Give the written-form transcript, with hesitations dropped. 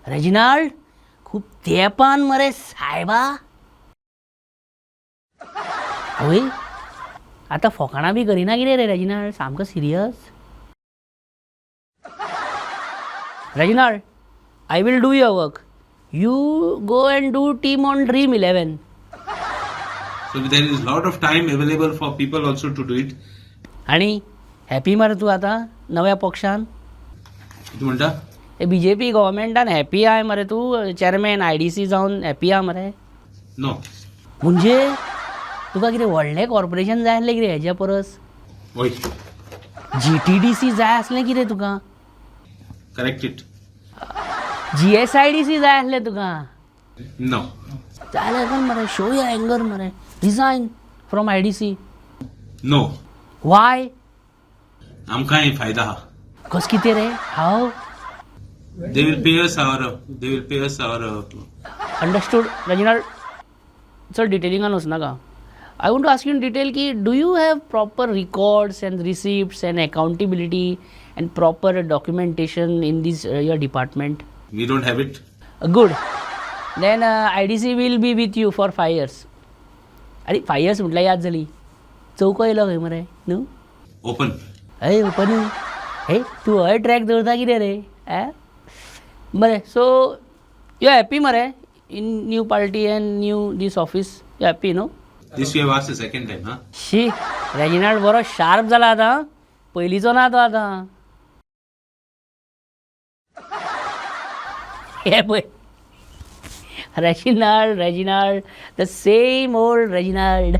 Reginald खूब तेंपान मरे सायबा. आवय आतां फोकाणां बी करिना कितें रे रेजिनाल्ड, सामको serious. Reginald, I will do your work, you go and do team on Dream 11. So there is lot of time available for people also to do it. आनी हॅपी मरे तूं आतां नव्या पक्षान? कितें म्हणटा? बी जे पी गव्हर्मेंटान हॅपी आहाय मरे तूं? चॅरमॅन I D सी जावन हॅपी आहा मरे? नो. म्हणजे तुका कितें व्हडलें कॉर्पोरेशन जाय आसलें कितें हेज्या परस? वय. जी टी डी सी जाय आसलें कितें तुका? Correct it. G S I D C जाय आसलें तुका? नो. जाल्यार कोण मरे, शो your anger मरे, resign from I D C. No. Why? आमकांय फायदा आहा. कस कितें रे? How? They will pay us our they will pay us our Understood Reginald, चड डिटेलिंगान वचनाका. I want to ask you in detail की do you have proper records and receipts and accountability and proper documentation in this your department? We don't have it. Good, then I D C will be with you for 5 years. आनी 5 years म्हटल्यार याद जाली, चवको येयलो खंय मरे न्हू? Open. हय, open. हे तूं हय ट्रॅक दवरता कितें रे? ए बरें, सो you happy मरे in new party and new this office? You happy न्हू? This you have asked the second time, हा. शी, रेजिनाल्ड बरो शार्प जाला आतां, पयलींचो ना तो आतां. हे पळय Reginald, Reginald, the same old Reginald.